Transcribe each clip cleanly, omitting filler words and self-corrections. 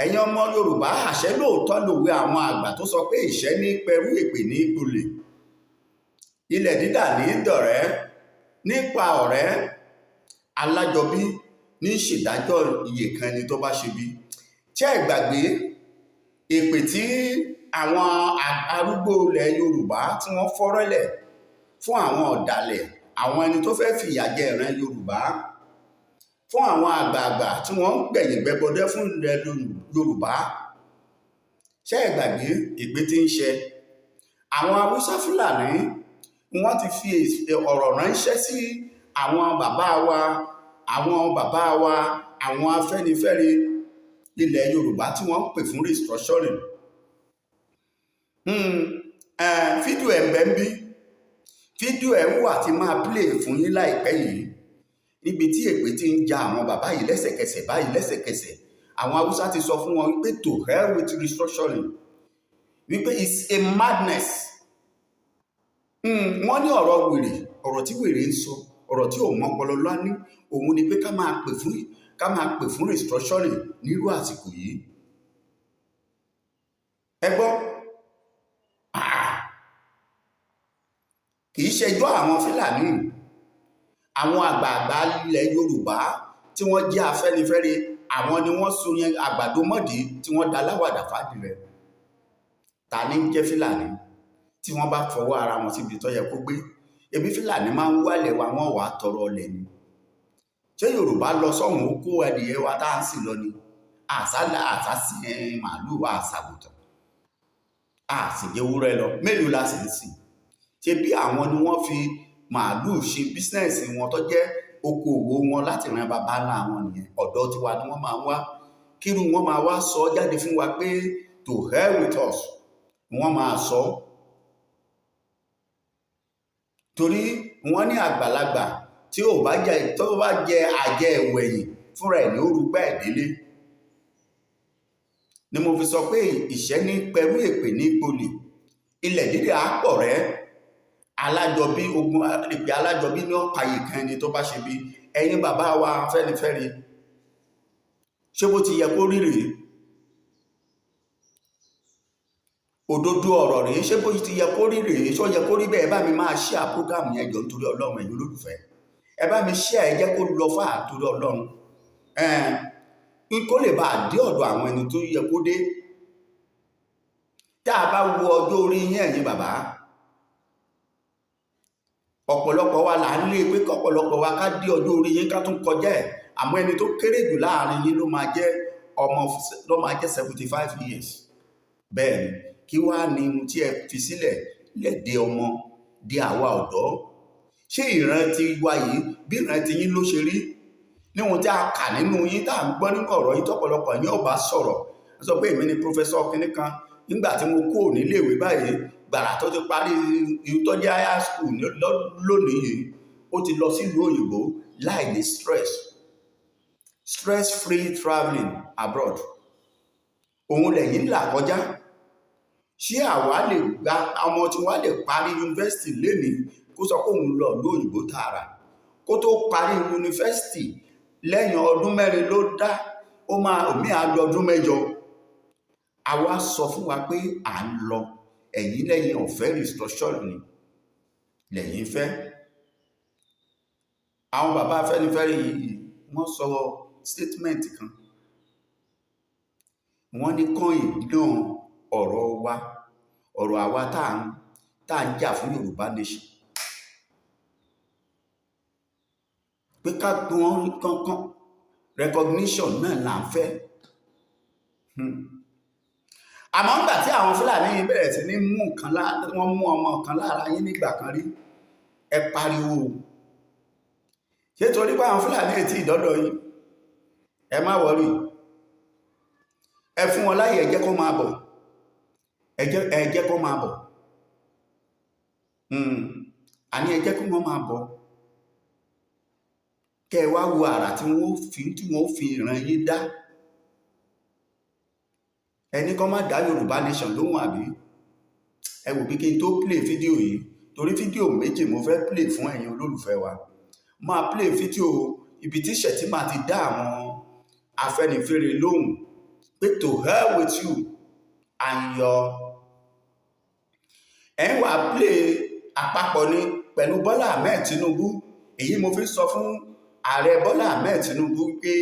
Ẹ̀yin ọmọ Yorùbá, àṣẹ lóòótọ́ lòwe àwọn àgbà tó sọ pé ìṣẹ́ ní pẹrú, èpè ní gbolè, ilẹ̀ dídà ní dọ̀rẹ́ nípa ọ̀rẹ́, alájọbí ní ṣèdájọ́ iye kan ẹni tó bá ṣe bí. Ṣé ẹ gbàgbé èpè tí àwọn arúgbó ilẹ̀ Yorùbá tí wọ́n fọ́rẹ́lẹ̀ fún àwọn ọ̀dàlẹ̀, àwọn ẹni tó fẹ́ fìyà jẹ ìran Yorùbá, fún àwọn àgbààgbà tí wọ́n ń gbẹ̀yìn gbẹbọdẹ́ fún ilẹ̀ Yorùbá? Ṣé ẹ gbàgbé èpè tí ń ṣe? Àwọn Haúsá Fúlàní, wọ́n ti fi ọ̀rọ̀ ránṣẹ́ sí àwọn bàbá wa, àwọn bàbá wa, àwọn Afẹ́nifẹ́re ilẹ̀ Yorùbá tí wọ́n ń pè fún restructuring. Fídíò ẹ̀ ń bẹ ń bí, fídíò ẹ̀ wà tí máa play fún yín láìpẹ́ yìí, níbi tí èpè ti ń ja àwọn bàbá yìí lẹ́sẹ̀kẹsẹ̀ báyìí lẹ́sẹ̀kẹsẹ̀. Àwọn Haúsá ti sọ fún wọn wípé to hell with restructuring, wípé it's a madness. Wọ́n ní ọ̀rọ̀ wèrè, ọ̀rọ̀ tí wèrè ń sọ, ọ̀rọ̀ tí ò mọ́pọlọ lání, òun ni pé ká máa pè fún restructuring nírú àsìkò yìí. Ẹ gbọ́, kì í ṣẹjọ́ àwọn Fúlàní. Àwọn àgbààgbà ilẹ̀ Yorùbá tí wọ́n jẹ́ Afẹ́nifẹ́re, àwọn ni wọ́n sun yẹn àgbàdo mọ́dì tí wọ́n da láwàdà fádìrẹ. Ta ní jẹ́ Fúlàní tí wọ́n bá fọwọ́ ara wọn síbi tó yẹ kó gbé? Ebi Fúlàní máa ń wálẹ̀ wa, wọ́n wàá tọrọ ọlẹ̀ ni. Ṣé Yorùbá lọ sọ́hùn, ó kó adìyẹ wa tá à ń sìn lọ ni? Àṣálà àṣàsìn màálù, àṣàgùtàn, àṣìjẹwúrẹ́ lọ, mélòó la sì ń sìn? Ṣe bí àwọn ni wọ́n fi màálù ṣe business wọn tó jẹ́ okòòwò wọn láti ran baba ńlá wọn nìyẹn. Ọ̀dọ̀ tiwa ni wọ́n máa ń wá. Kírú wọn máa wá sọ jáde fún wa pé to hell with us, wọ́n máa sọ, torí wọ́n ní àgbàlagbà tí ò bá jẹ, tó bá jẹ àjẹ ẹ̀wẹ̀yìn fúnra ẹ̀ ní ó rúgbà ẹ̀ délé. Ni mo fi sọ pé ìṣẹ́ ní pẹ̀rú, èpè ní polè, ilẹ̀ dídì á pọ̀ rẹ́, alájọbí ogun ìpè alájọbí ní ọ̀pá yìí kan ẹni tó bá ṣe bí. Ẹ̀yin bàbá wa Afẹ́nifẹ́re, ṣé bó ti yẹ kó rí rèé? Òdodo ọ̀rọ̀ rèé. Ṣé bó ti yẹ kó rí rèé? Ṣó yẹ kó rí bẹ́ẹ̀? Ẹ bá mi máa share program yẹn jọ nítorí Ọlọ́run. Ẹ̀yin olólùfẹ́, ẹ bá mi share, ẹ jẹ́ kó lọ fà torí Ọlọ́run, kó lè bá a dé ọ̀dọ̀ àwọn ẹni tó yẹ kó dé. Tá a bá wo ọjọ́ orí yín, ẹ̀yin bàbá, ọ̀pọ̀lọpọ̀ wa là ń lé pé kọ́pọ̀lọpọ̀ wa ká dé ọjọ́ orí yín, ká tún kọjá ẹ̀. Àmọ́ ẹni tó kéré jù láàrin yín ló máa jẹ́ ọmọ, ló máa jẹ́ 75 years. Bẹ́ẹ̀ ni. Kí wàá ní ohun tí ẹ fi sílẹ̀ lẹ́dẹ̀ ọmọ di àwa ọ̀dọ́? Ṣé ìran ti wa yìí, bí ìran ti yín ló ṣe rí níwọ̀n tí a kà nínú yín, tá à ń gbọ́ nínú ọ̀rọ̀ yín, tọ́pọ̀lọpọ̀ yín ò bá sọ̀rọ̀ sọ pé èmi ni professor kínní kan, nígbà tí mo kúrò níléèwé báyìí, gbàrà tó ti parí tó jẹ́ higher school lónìí yìí, ó ti lọ sílùú òyìnbó láì ní stress, stress free travelling abroad. Òun lẹ̀yìn là kọjá. Ṣé àwa lè gba ọmọ tí wọ́n lè parí yunifásitì lénìí kó sọ pé òun lọ ìlú òyìnbó tààrà? Kó tó parí yunifásitì lẹ́yìn ọdún 4 ló dá, ó máa òmí á lọ ọdún 8. Àwa sọ fún wa pé à ń lọ, ẹ̀yin lẹ́yìn ọ̀fẹ́ restructuring ni lẹ́yìn fẹ́. Àwọn bàbá Afẹ́nifẹ́re yìí, wọ́n sọ statement kan, wọ́n ní kán ignore ọ̀rọ̀ wa, ọ̀rọ̀ àwa tá à ń jà fún Yorùbá nation, pé ká gbọ́n kankan, recognition náà là ń fẹ́. Àmọ́ nígbà tí àwọn Fúlàní yìí bẹ̀rẹ̀ sí ní mú nǹkan, wọ́n mú ọmọ kan lára yín nígbà kan rí, ẹ pariwo. Ṣé torí pé àwọn Fúlàní ètí ìdọ́dọ̀ yín? Ẹ má worry, ẹ fún wọn láyè, ẹ jẹ́ kó máa bọ̀, ẹ jẹ́ kó máa bọ̀. Àní ẹ jẹ́ kó wọ́n máa bọ̀, kẹ́ ẹ wá wo àrà tí wọ́n fi ìran yín dá. Ẹni kan má dá Yorùbá nation lóhùn, àbí? Ẹ wò bí kí n tó play fídíò yìí, torí fídíò méjì mo fẹ́ play fún ẹ̀yin olólùfẹ́ wa. Máa play fídíò ibi tí Shettima ti dá àwọn Afẹ́nifẹ́re lóhùn. Pé to hell with you and your, ẹ̀ ń wá play àpapọ̀ ni pẹ̀lú Bọ́lá Ahmed Tinubu. Èyí mo fi sọ fún Ààrẹ Bọ́lá Ahmed Tinubu pé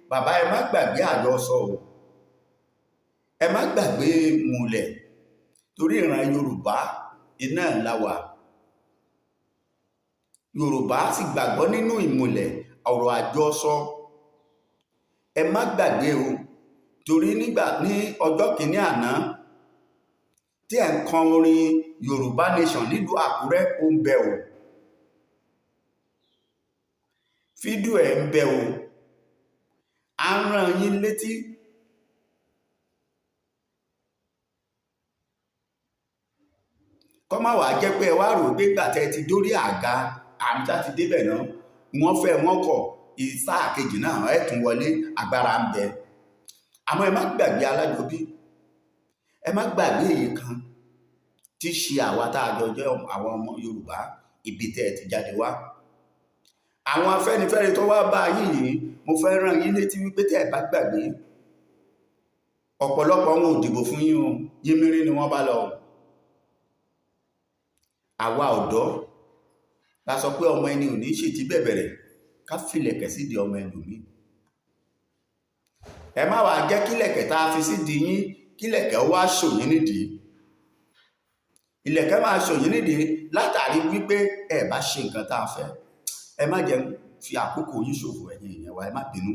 bàbá, ẹ má gbàgbé àjọsọ o, ẹ má gbàgbé múlẹ̀, torí ìran Yorùbá iná ńlá wà. Yorùbá sì gbàgbọ́ nínú ìmùlẹ̀, ọ̀rọ̀ àjọsọ. Ẹ má gbàgbé o, torí nígbà ní ọjọ́ kìíní àná tí ẹ̀ ń kan orin Yorùbá Nation nílùú Àkúrẹ́, ó ń bẹ o, fídíò ẹ̀ ń bẹ o, à ń rán yín létí. Kọ́ má wàá jẹ́ pé ẹ wá rò pé gbà tẹ́ ẹ ti dórí àga, àmì tá ti débẹ̀ náà, wọ́n fẹ́ wọ́n kọ̀, ìsáà kejì náà ẹ̀ tún wọlé, agbára ń bẹ. Àmọ́ ẹ má gbàgbé alájọbí, ẹ má gbàgbé èyí kan tí ṣe àwa tá a jọ jẹ́ àwọn ọmọ Yorùbá, ibi tẹ́ ẹ ti jáde wá. Àwọn Afẹ́nifẹ́re tó wá bá yín yìí, mo fẹ́ rán yín létí wípé tẹ́ ẹ bá gbàgbé, ọ̀pọ̀lọpọ̀ wọn ò dìbò fún yín o, yínmírín ni wọ́n bá lọ. Àwa ọ̀dọ́ la sọ pé ọmọ ẹni ò ní ṣètì bẹ̀bẹ̀rẹ̀ ká filẹ̀kẹ̀ sídìí ọmọ ẹlòmíì. Ẹ má wàá jẹ́ kílẹ̀kẹ̀ tá a fi sídìí yín, kílẹ̀kẹ̀ wá ṣòyín nídìí. Ìlẹ̀kẹ̀ máa ṣòyín nídìí látàrí wípé ẹ bá ṣe nǹkan tá a fẹ́. Ẹ má jẹ́ fi àkókò yín ṣòfò, ẹ̀yin èèyàn wa, ẹ má bínú.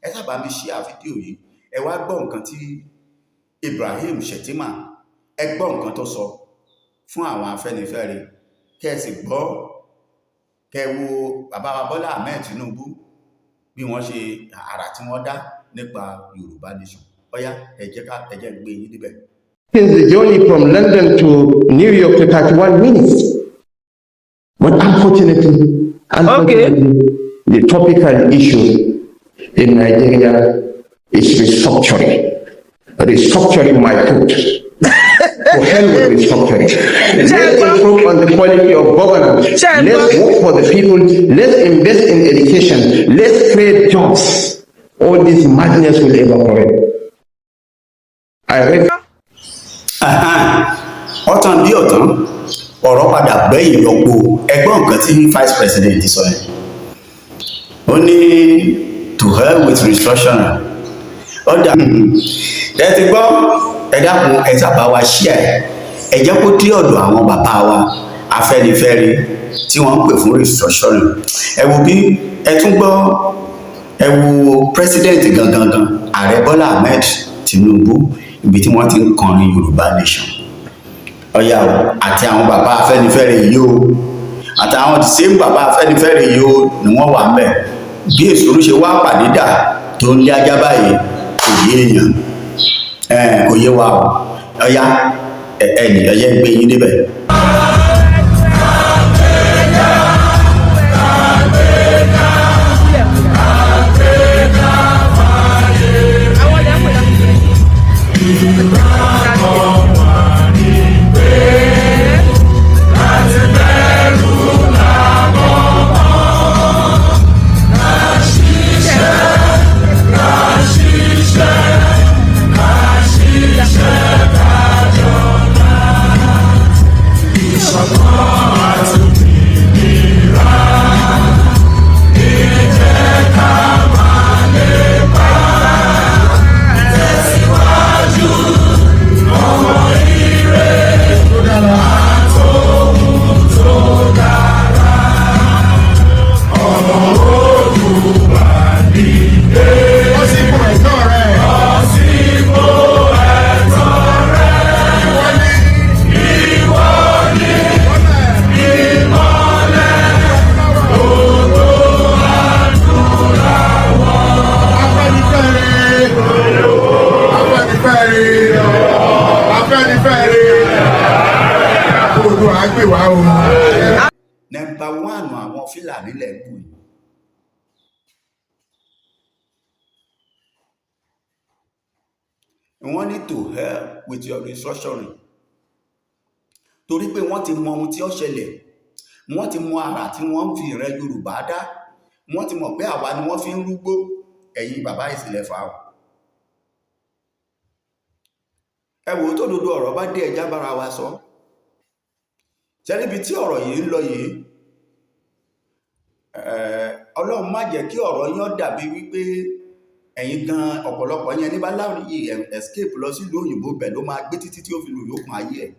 Ẹ sábà mi share fídíò yìí. Ẹ wá gbọ́ nǹkan tí Ibrahim Shettima, ẹ gbọ́ nǹkan tó sọ fún àwọn Afẹ́nifẹ́re, kẹ́ ẹ sì gbọ́, kẹ́ ẹ wo bàbá wa Bọ́lá Ahmed Tinubu bí wọ́n ṣe àrà tí wọ́n dá nípa Yorùbá Nation. Ọ̀yá, ẹ jẹ́ ká ẹ jẹ́ gbé yín níbẹ̀. The journey from London to New York to 31 minutes. But unfortunately, the topical issue in Nigeria is restructuring. Restructuring my foot. To hell with restructuring. Let's improve on the quality of governance. Let's work for the people. Let's invest in education. Let's create jobs. All this madness will evaporate. I read Ọ̀tàn bí ọ̀tàn, ọ̀rọ̀ padà gbẹ̀yìn yọpo. Ẹgbọ́n nǹkan tí vice president sọ yẹn, ó ní to hell with restructuring. Ọ̀dà, ẹ ti gbọ́. Ẹ dákun, ẹ sábà wa share ẹ, ẹ jẹ́ kó dé ọ̀dọ̀ àwọn bàbá wa Afẹ́nifẹ́re tí wọ́n ń pè fún restructuring. Ẹ wo bí ẹ tún gbọ́, ẹ wo president gangan gan, Ààrẹ Bọ́lá Ahmed Tinubu, ibi tí wọ́n ti ń kọrin Yorùbá Nation. Ọ̀yà o, àti àwọn bàbá Afẹ́nifẹ́re yìí o, àtàwọn the same bàbá Afẹ́nifẹ́re yìí o ni wọ́n wà ń bẹ̀. Bí èsòro ṣe wá pàdé dà tó ń lé ajá báyìí, kò yé èèyàn, kò yé wa o. Ọ̀yà, ẹ̀yìn ẹ̀yẹ gbé yín débẹ̀. Àwọn ilẹ̀ ń pè lọ́kùnrin. Bọ́ sípò ẹ̀tọ́ rẹ̀. Ìwọ ni. Ìmọ́lẹ̀. Afẹ́nifẹ́re. Afẹ́nifẹ́re. Afẹ́nifẹ́re. Oòduà á gbè wá o. Number one, àwọn Fúlàní lẹ̀ ń bù yìí. Wọ́n ní to hell with your restructuring, torí pé wọ́n ti mọ ohun tí ó ṣẹlẹ̀, wọ́n ti mọ àrà tí wọ́n ń fi ìran Yorùbá dá, wọ́n ti mọ̀ pé àwa ni wọ́n fi ń rúgbó. Ẹ̀yin bàbá ìsìlẹ̀ fà o. Ẹ wò ó, tó dodo ọ̀rọ̀ bá dé, ẹja bára wa sọ. Ṣe níbi tí ọ̀rọ̀ yìí ń lọ yìí, Ọlọ́run má jẹ́ kí ọ̀rọ̀ yín ó dàbí wípé ẹ̀yin gan ọ̀pọ̀lọpọ̀ yẹn ní bá láàyè escape lọ sílùú òyìnbó, bẹ̀ ló máa gbé títí tí ó fi lù yókùn ayé ẹ̀.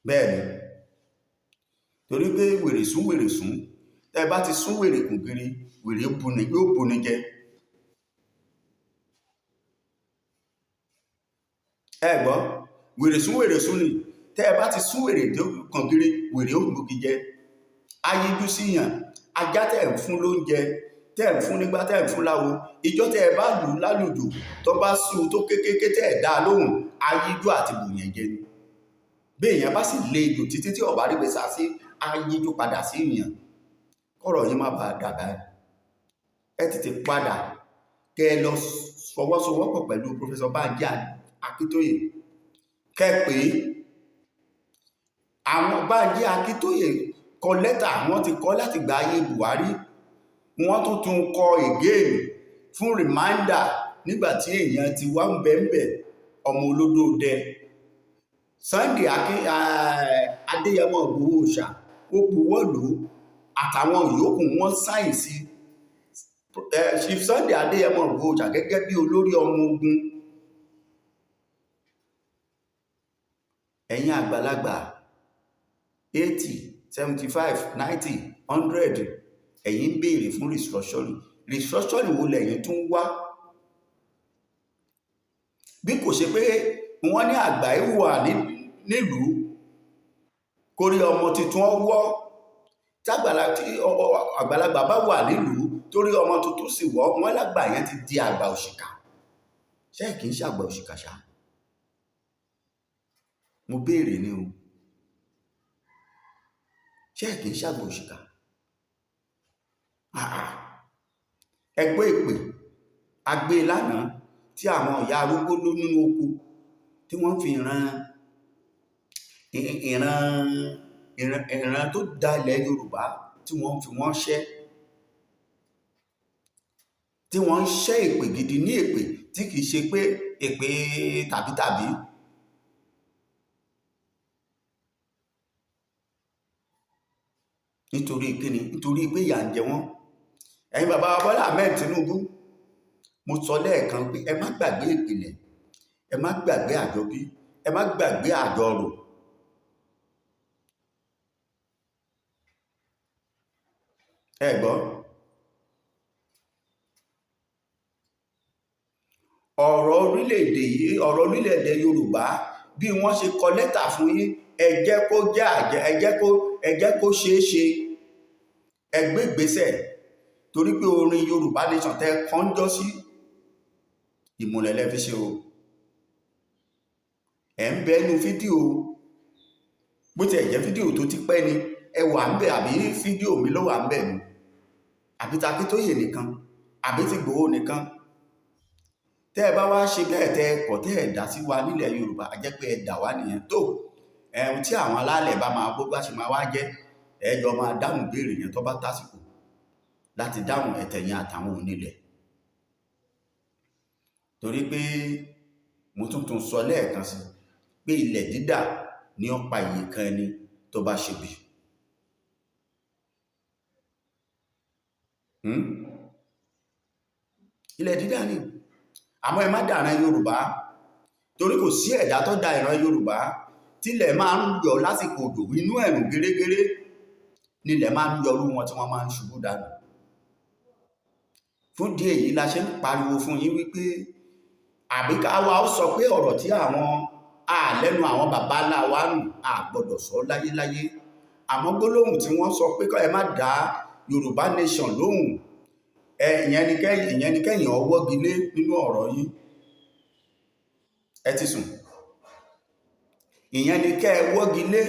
Bẹ́ẹ̀ ni, torí pé wèrè sún wèrè sún, tẹ́ bá ti sún wèrè kùn kiri, wèrè buni, yóò buni jẹ. Ẹ gbọ́, wèrè sún wèrè sún ni. Tẹ́ ẹ bá ti sún wèrè tó kàn kiri, wèrè ó bugi jẹ, ayíjú síyàn. Ajá tẹ́ ẹ̀ ń fún lóúnjẹ, tẹ́ ẹ̀ ń fún nígbà, tẹ́ ẹ̀ ń fún láwo, ìjọ tẹ́ ẹ bá lù ú lálùjù, tó bá sú tó kékeré, tẹ́ ẹ̀ dá a lóhùn, ayíjú àti bùyàn jẹ ni. Bí èèyàn bá sì lé ejò títí tí ọ̀bá rí gbèsà sí, ayíjú padà sí èèyàn. Kọ́rọ̀ yín má bàa dàbá ẹ, ẹ tètè padà kẹ́ ẹ lọ fọwọ́sowọ́pọ̀ pẹ̀lú Professor Banji Akíntóyè. Kẹ́ ẹ pé àwọn Banji Akíntóyè kọ lẹ́tà, wọ́n ti kọ láti gba ayé Buhari, wọ́n tún tún kọ again fún reminder nígbà tí èèyàn ti wá ń bẹ̀ ń bẹ̀. Ọmọ olódó dẹ Sunday Adéyẹmọ Ìgbòho Òòṣà, ó buwọ́ lù ú, àtàwọn yòókù wọn sign sí Chief Sunday Adéyẹmọ Ìgbòho Òòṣà gẹ́gẹ́ bí olórí ọmọ ogun. Ẹ̀yin àgbàlagbà 80, 75, 90, 100, ẹ̀yin ń béèrè fún restructuring. Restructuring wo lẹ̀yin tún wá, bí kò ṣe pé wọ́n ní àgbà ìwà nílùú kórí ọmọ tuntun ọwọ́ tí àgbàlagbà bá wà nílùú torí ọmọ tuntun sì wọ́ wọ́n, lágbà yẹn ti di àgbà òṣìkà. Ṣé kìí ṣe àgbà òṣìkà ṣá? Mo béèrè ni o, ṣé kìí ṣe àgbà òṣìkà? Ẹgbẹ́ ìpè agbé lánàá tí àwọn ìyá arúgbó ló nínú oko tí wọ́n fi ìran ìran ìran ìran tó da ilẹ̀ Yorùbá, tí wọ́n fi wọ́n ṣẹ́, tí wọ́n ń ṣẹ́ èpè gidi ní èpè tí kìí ṣe pé èpè tàbítàbí. Nítorí kíni? Nítorí pé ìyà ń jẹ wọ́n. Ẹ̀yin bàbá wa Bọ́lá Ahmed Tinubu, mo sọ lẹ́ẹ̀kan pé ẹ má gbàgbé ìpìlẹ̀, ẹ má gbàgbé àjọbí, ẹ má gbàgbé àjọrò. Ẹ gbọ́, ọ̀rọ̀ orílẹ̀-èdè yìí, ọ̀rọ̀ orílẹ̀-èdè Yorùbá, bí wọ́n ṣe kọ lẹ́tà fún yín, ẹ jẹ́ kó jẹ́ àjẹ́, ẹ jẹ́ kó ṣeé ṣe. Ẹ gbé ìgbésẹ̀, torí pé orin Yorùbá Nation tẹ́ kọ́njọ́ sí, ìmùlẹ̀ lẹ́ fi ṣe o. Ẹ̀ ń bẹ nínú fídíò, bó tiẹ̀ jẹ́ fídíò tó ti pẹ́ ni ẹ wà ń bẹ, àbí fídíò mi ló wà ń bẹ ni, àbí t'Akíntóyè nìkan, àbí ti Ìgbòho nìkan. Tẹ́ ẹ bá wá ṣe bẹ́ẹ̀, tẹ́ ẹ kọ̀, tẹ́ ẹ dá sí wa nílẹ̀ Yorùbá, a jẹ́ pé ẹ dà wá nìyẹn. Tó ẹ̀hún tí àwọn alálẹ̀ bá máa bó bá ṣe máa wá jẹ́, ẹ jọ máa dáhùn béèrè yẹn tó bá tásìkò láti dáhùn ẹ̀tẹ̀yìn àtàwọn onílẹ̀. Torí pé mo tún tún sọ lẹ́ẹ̀kan sí pé ilẹ̀ dídà ní ó pa iye kan ẹni tó bá ṣe bí. Ilẹ̀ dídà ni. Àmọ́ ẹ má dàran Yorùbá, torí kò sí ẹ̀dá tó da ìran Yorùbá tílẹ̀ máa ń yọ lásìkò òjò inú ẹ̀rùn gẹ́rẹ́gẹ́rẹ́ nílẹ̀ máa ń yọrú wọn tí wọ́n máa ń ṣubú dànù. Fún díẹ̀ yìí la ṣe ń pariwo fún yín wípé àbí ká wá ó sọ pé ọ̀rọ̀ tí àwọn àlẹ́nu àwọn bàbá ńlá wa nù, a gbọ́dọ̀ sọ láyéláyé. Àmọ́ gbólóhùn tí wọ́n sọ pé ẹ má dá Yorùbá Nation lóhùn ẹ, ìyẹn ni kẹ́yìn ọwọ́gi lé nínú ọ̀rọ̀ yín. Ẹ ti sùn. Ìyẹn ni kẹ́ ẹ wọ́gi lé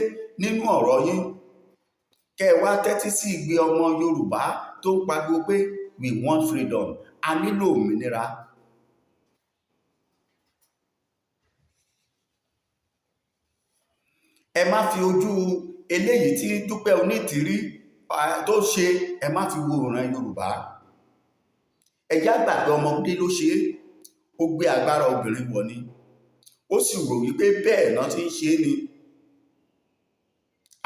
nínú ọ̀rọ̀ yín, kẹ́ ẹ wá tẹ́tí sí igbe ọmọ Yorùbá tó ń pariwo pé we want freedom, a nílò òmìnira. Ẹ má fi ojú eléyìí tí Dúpẹ́ Onítìrí tó ṣe, ẹ má fi wo ìran Yorùbá. Ẹ já gbàgbé, ọmọdé ló ṣe é, ó gbé agbára obìnrin wọ̀ ni. Ó sì rò wípé bẹ́ẹ̀ náà ti ń ṣe é ni,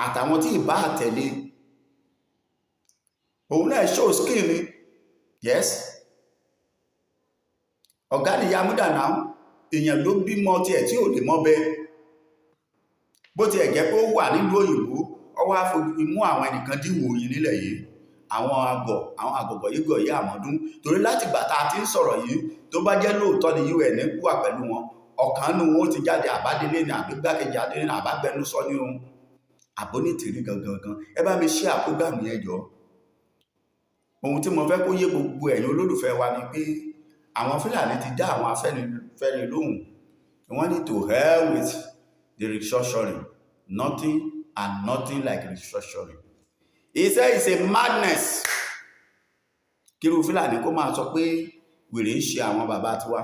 àtàwọn tí ìbá àtẹ̀lé òun náà show skill ni. Yes, ọ̀gá ni Yamuda náà. Èèyàn ló bímọ tiẹ̀ tí ò lè mọ́ bẹ́ẹ̀. Bó tiẹ̀ jẹ́ pé ó wà nílùú òyìnbó, ó wá fojú mú àwọn ẹnìkan díwò yìí nílẹ̀ yìí, àwọn àgọ̀, àwọn àgọ̀gọ̀ yìí gọ̀ yìí àmọ́dún. Torí láti ìgbà tá a ti ń sọ̀rọ̀ yìí, tó bá jẹ́ lóòótọ́ ni UN wà pẹ̀lú wọn, ọ̀kan nù wọn ó ti jáde, àbádélé ni, àbí gbákejì adélé ni, àbágbẹnusọ ní ohun àbónítìrí gangan gan. Ẹ bá mi share program yẹn jọ. Ohun tí mo fẹ́ kó yé gbogbo ẹ̀yin olólùfẹ́ wa ni pé àwọn Fúlàní ti dá àwọn Afẹ́nifẹ́re lóhùn. Wọ́n ní, "To hell with the restructuring. Nothing and nothing like restructuring." He said it's a madness. Kírú Fúlàní kó máa sọ pé wèrè ń ṣe àwọn bàbá tiwa.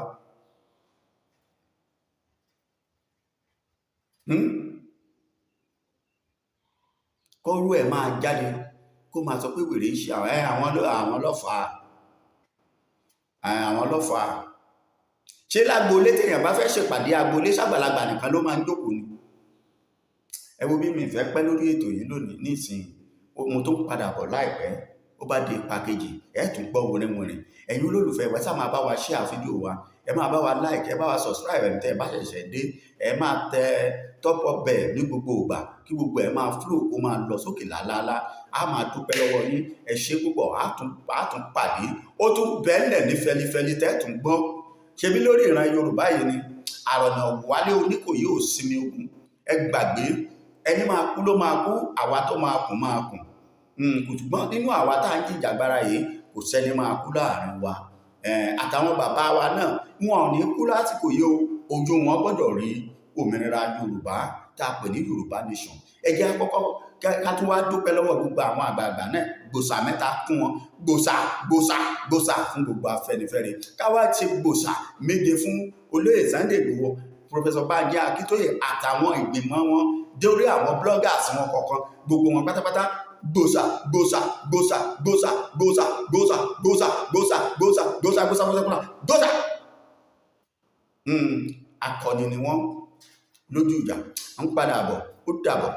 Kọ́rú ẹ̀ máa jáde kó máa sọ pé wèrè ń ṣe àwọn ẹ àwọn lọ́fàá, àwọn lọ́fàá. Ṣé lágboolé, téèyàn bá fẹ́ ṣèpàdé agboolé, ṣàgbàlagbà nìkan ló máa ń jókòó ni? Ẹ wo bí mi fẹ́ pẹ́ lórí ètò yìí lónìí nísìnyí. Mo tún padà bọ̀ láìpẹ́. Ó bá di ipa kejì, ẹ tún gbọ́ wìrìwìrì. Ẹ̀yin olólùfẹ́ wa, ṣáà máa bá wa share fídíò wa, ẹ máa bá wa like, ẹ bá wa subscribe. Ẹ̀ tẹ́ ẹ bá ṣẹ̀ṣẹ̀ dé, ẹ máa tẹ top up bell ní gbogbo ìgbà kí gbogbo ẹ máa flow, kó máa lọ sókè lálálá. A máa dúpẹ́ lọ́wọ́ yín. Ẹ ṣé púpọ̀. Á tún pàdé. Ó tún bẹ́ẹ̀lẹ̀ ní fẹlifẹli tẹ́ tún gbọ́. Ṣebí lórí ìran Yorùbá yìí ni àrọ̀nà Wálé Oníkòyí ò sinmi ogun. Ẹ gbàgbé, ẹni máa kú ló máa kú, àwa tó máa kù máa kù. Ṣùgbọ́n nínú àwa tá à ń jìjàgbara yìí, kò sẹ́ni máa kú láàrin wa. Àtàwọn bàbá wa náà, wọn ò ní kú lásìkò yìí o. Ojú wọn gbọ́dọ̀ rí òmìnira Yorùbá tá a pè ní Yorùbá Nation. Ẹ jẹ́ àkọ́kọ́ ká tún wá dúpẹ́ lọ́wọ́ gbogbo àwọn àgbààgbà náà. Gbòsà mẹ́ta fún wọn: gbòsà, gbòsà, gbòsà fún gbogbo Afẹ́nifẹ́re. Ká wá ṣe gbòsà méje fún olóyè Sunday Igboho, Professor Banji Akíntóyè àtàwọn ìgbìmọ̀ wọn, dórí àwọn bloggers wọn kọ̀ọ̀kan, gbogbo wọn pátápátá. Gbòsà, gbòsà, gbòsà, gbòsà, gbòsà, gbòsà, gbòsà, gbòsà, gbòsà, gbòsà, gbòsà, gbòsà, gbòsà, gbòsà. Akọni ni wọ́n lójú ìjà. Ń padà bọ̀. Ó dàbọ̀.